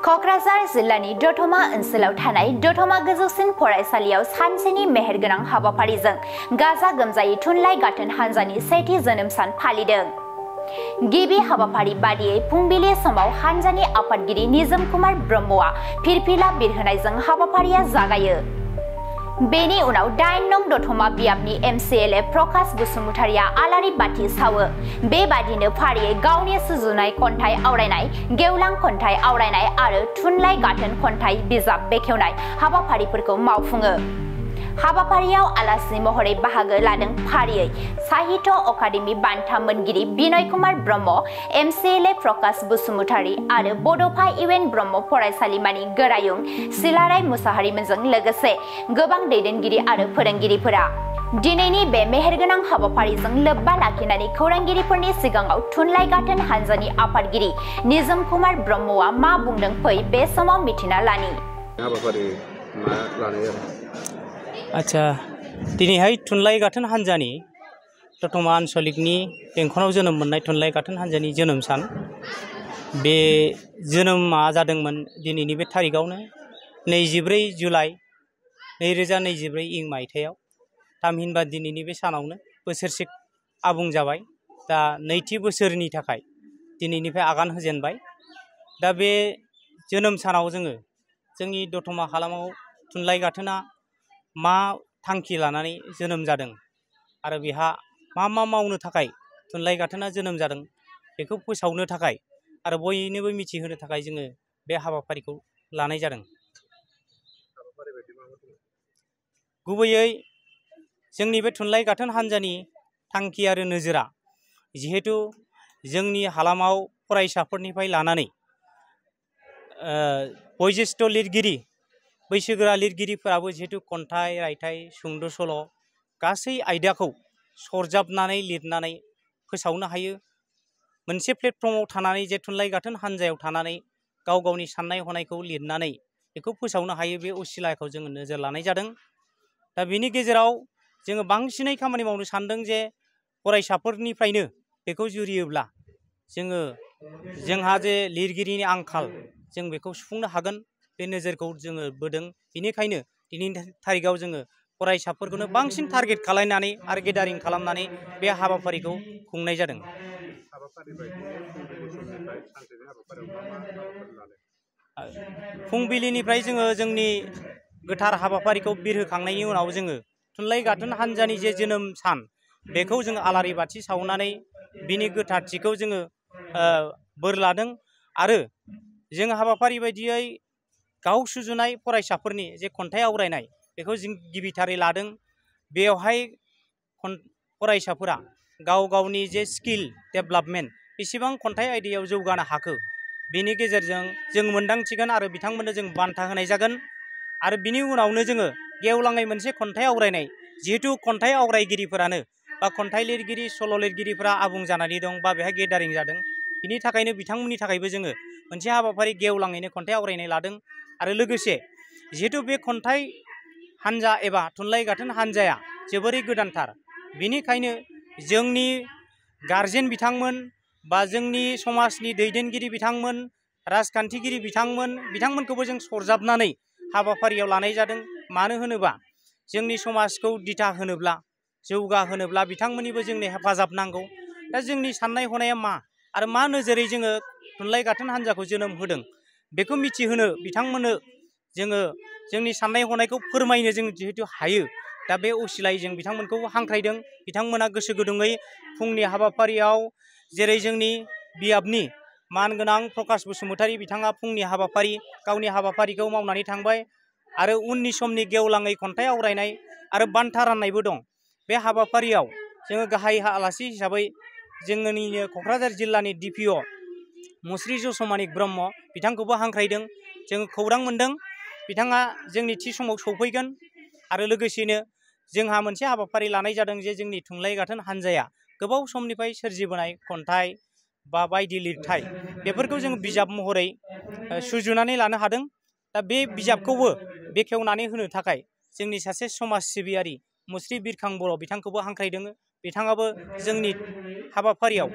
क'क्राझार जिल्लानि दतमा ओनसोलाव थानाय दतमा गोजौसिन फरायसालियाव सानसेनि मेहेरगोनां हाबाफारिजों गाजा गोमजायै थुनलाइ गाथोन हान्जानि सेथि जोनोम सान फालिदों। गिबि हाबाफारि बादियै फुंबिलि समाव हान्जानि आफादगिरि निजोम कुमार ब्रह्मआ फिरफिला बिरहोनायजों हाबाफारिया जागायो। बेनि उनाव 8 नं दतमा बियाबनि MCLA प्रकाश बसुमतारिया आलारि बाथि सावो। बेबादिनो फारियै गावनि सुजुनाय खन्थाइ आवरायनाय, गेवलां खन्थाइ आवरायनाय आरो थुनलाइ गाथोन खन्थाइ बिजाब बेखेवनाय हाबाफारिफोरखौ मावफुङो। हाबाफारियाव आलासि महरै बाहागो लादों फारियै साहित्य अकादेमि बान्था मोनगिरि बिनय कुमार ब्रह्म, MCLA प्रकाश बसुमतारी आरो बड'फा UN ब्रह्म फरायसालिमानि गोरायुं सिलाराय मुसाहारिमोनजों लोगोसे गोबां दैदेनगिरि आरो फोरोंगिरिफोरा। दिनैनि बे मेहेरगोनां हाबाफारिजों लोब्बा लाखिनानै खौरांगिरिफोरनि सिगाङाव थुनलाइ गाथोन हान्जानि आफादगिरि निजोम कुमार ब्रह्मआ मा बुंदों फै बे समाव मिथिना लानि। आच्छा, दिनैहाय थुनलाइ गाथोन हान्जानि दतमा आन्सलिकनि बेंखनाव जोनोम मोननाय थुनलाइ गाथोन हान्जानि जोनोम सान। बे जोनोमा जादोंमोन दिनैनि बे थारिखआवनो 24 जुलाइ 2024 इं मायथाइयाव। थामहिनबा दिनैनि बे सानावनो बोसोरसे आबुं जाबाय। दा नैथि बोसोरनि थाखाय दिनैनिफ्राय आगान होजेनबाय। दा बे जोनोम सानाव जोङो जोंनि दतमा हालामाव थुनलाइ गाथोना मा थांखि लानानै जोनोम जादों आरो बेहा मा मावनो थाखाय थुनलाइ गाथोना जोनोम जादों बेखौ फोसावनो थाखाय आरो बयनोबो मिथिहोनो थाखाय जोङो बे हाबाफारिखौ लानाय जादों। गुबैयै जोंनि बे थुनलाइ गाथोन हान्जानि थांखि आरो नोजोरा जिहेतु जोंनि हालामाव फरायसाफोरनिफ्राय लानानै बयजेष्ठ लिरगिरि बैसोगोरा लिरगिरिफोराबो जिहेतु खन्थाइ, रायथाइ, सुंद' सल' गासै आयदाखौ सरजाबनानै लिरनानै फोसावनो हायो। मोनसे प्लेटफर्माव थानानै जे थुनलाइ गाथोन हान्जायाव थानानै गाव गावनि साननाय हनायखौ लिरनानै बेखौ फोसावनो हायो, बे असिलाखौ जोङो नोजोर लानाय जादों। दा बेनि गेजेराव जोङो बांसिनै खामानि मावनो सानदों जे फरायसाफोरनिफ्रायनो बेखौ जुरियोब्ला जोंहा जे लिरगिरिनि आंखाल जों बेखौ सुफुंनो हागोन, बे नोजोरखौ जोङो बोदों। बेनिखायनो दिनैनि थारिखआव जोङो फरायसाफोरखौनो बांसिन टारगेट खालामनानै आरो गेदारिं खालामनानै बे हाबाफारिखौ खुंनाय जादों। फुंबिलिनिफ्राय जोङो जोंनि गोथार हाबाफारिखौ बिरहोखांनायनि उनाव जोङो थुनलाइ गाथोन हान्जानि जे जोनोम सान बेखौ जोङो आलारि बाथि सावनानै बिनि गोथारथिखौ जोङो बोर लादों आरो जों हाबाफारि बायदियै गाव सुजुनाय फरायसाफोरनि जे खन्थाइ आवरायनाय बेखौ जों गिबिथारै लादों। बेवहाय फरायसाफोरा गाव गावनि जे स्किल डेभेलपमेन्ट बेसेबां खन्थाइ आयदायाव जौगानो हाखो बेनि गेजेरजों जों मोनदांथिगोन आरो बिथांमोननो जों बान्था होनाय जागोन। आरो बिनि उनावनो जोङो गेवलाङै मोनसे खन्थाइ आवरायनाय, जिहेतु खन्थाइ आवरायगिरिफोरानो बा खन्थाइ लिरगिरि सल' लिरगिरिफोरा आबुं जानानै दं बा बेहाय गेदारिं जादों, बिनि थाखायनो बिथांमोननि थाखायबो जोङो मोनसे हाबाफारि गेवलाङैनो खन्थाइ आवरायनाय लादों। आरो लोगोसे जिहेतु बे खन्थाइ हान्जा एबा थुनलाइ गाथोन हान्जाया जोबोरै गोदानथार, बेनिखायनो जोंनि गारजेन बिथांमोन बा जोंनि समाजनि दैदेनगिरि बिथांमोन, राजखान्थिगिरि बिथांमोनखौबो जों सरजाबनानै हाबाफारियाव लानाय जादों। मानो होनोबा जोंनि समाजखौ दिथा होनोब्ला, जौगाहोनोब्ला बिथांमोननिबो जोंनो हेफाजाब नांगौ। दा जोंनि साननाय हनाया मा आरो मा नोजोरै जोङो थुनलाइ गाथोन हान्जाखौ जोनोम होदों बेखौ मिथिहोनो बिथांमोननो जोङो जोंनि साननाय हनायखौ फोरमायनो जों जिहेतु हायो, दा बे असिलायै जों बिथांमोनखौ हांख्रायदों। बिथांमोना गोसो गुदुङै फुंनि हाबाफारियाव जेरै जोंनि बियाबनि मानगोनां प्रकाश बसुमतारी बिथाङा फुंनि गावनि हाबाफारिखौ मावनानै थांबाय आरो उननि समनि गेवलाङै खन्थाइ आवरायनाय आरो बान्था राननायबो दं। बे हाबाफारियाव जोङो गाहाय आलासि हिसाबै जोंनिनो क'क्राझार जिल्लानि DPO मुस्रि जसमानिक ब्रह्म बिथांखौबो हांख्रायदों। जोङो खौरां मोनदों बिथाङा जोंनि थि समाव सौफैगोन। आरो लोगोसेनो जोंहा मोनसे हाबाफारि लानाय जादों जे जोंनि थुनलाइ गाथोन हान्जाया गोबाव समनिफ्राय सोरजिबोनाय खन्थाइ बा बायदि लिरथाय बेफोरखौ जों बिजाब महरै सुजुनानै लानो हादों। दा बे बिजाबखौबो बेखेवनानै होनो थाखाय जोंनि सासे समाज सिबियारि मुस्रि बिरखां बर' बिथांखौबो हांख्रायदों। बिथाङाबो जोंनि हाबाफारियाव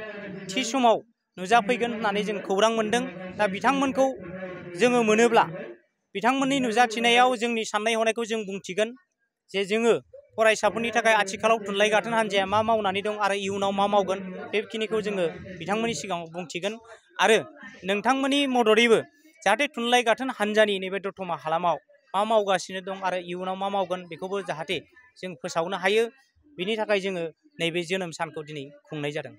थि समाव नुजाफैगोन होननानै जों खौरां मोनदों। दा बिथांमोनखौ जोङो मोनोब्ला बिथांमोननि नुजाथिनायाव जोंनि साननाय हनायखौ जों बुंथिगोन जे जोङो फरायसाफोरनि थाखाय आथिखालाव थुनलाइ गाथोन हान्जाया मा मावनानै दं आरो इयुनाव मा मावगोन बेखिनिखौ जोङो बिथांमोननि सिगाङाव बुंथिगोन आरो नोंथांमोननि मददैबो जाहाथे थुनलाइ गाथोन हान्जानि नैबे दतमा हालामाव मा मावगासिनो दं आरो इयुनाव मा मावगोन बेखौबो जाहाथे जों फोसावनो हायो, बिनि थाखाय जोङो नैबे जोनोम सानखौ दिनै खुंनाय जादों।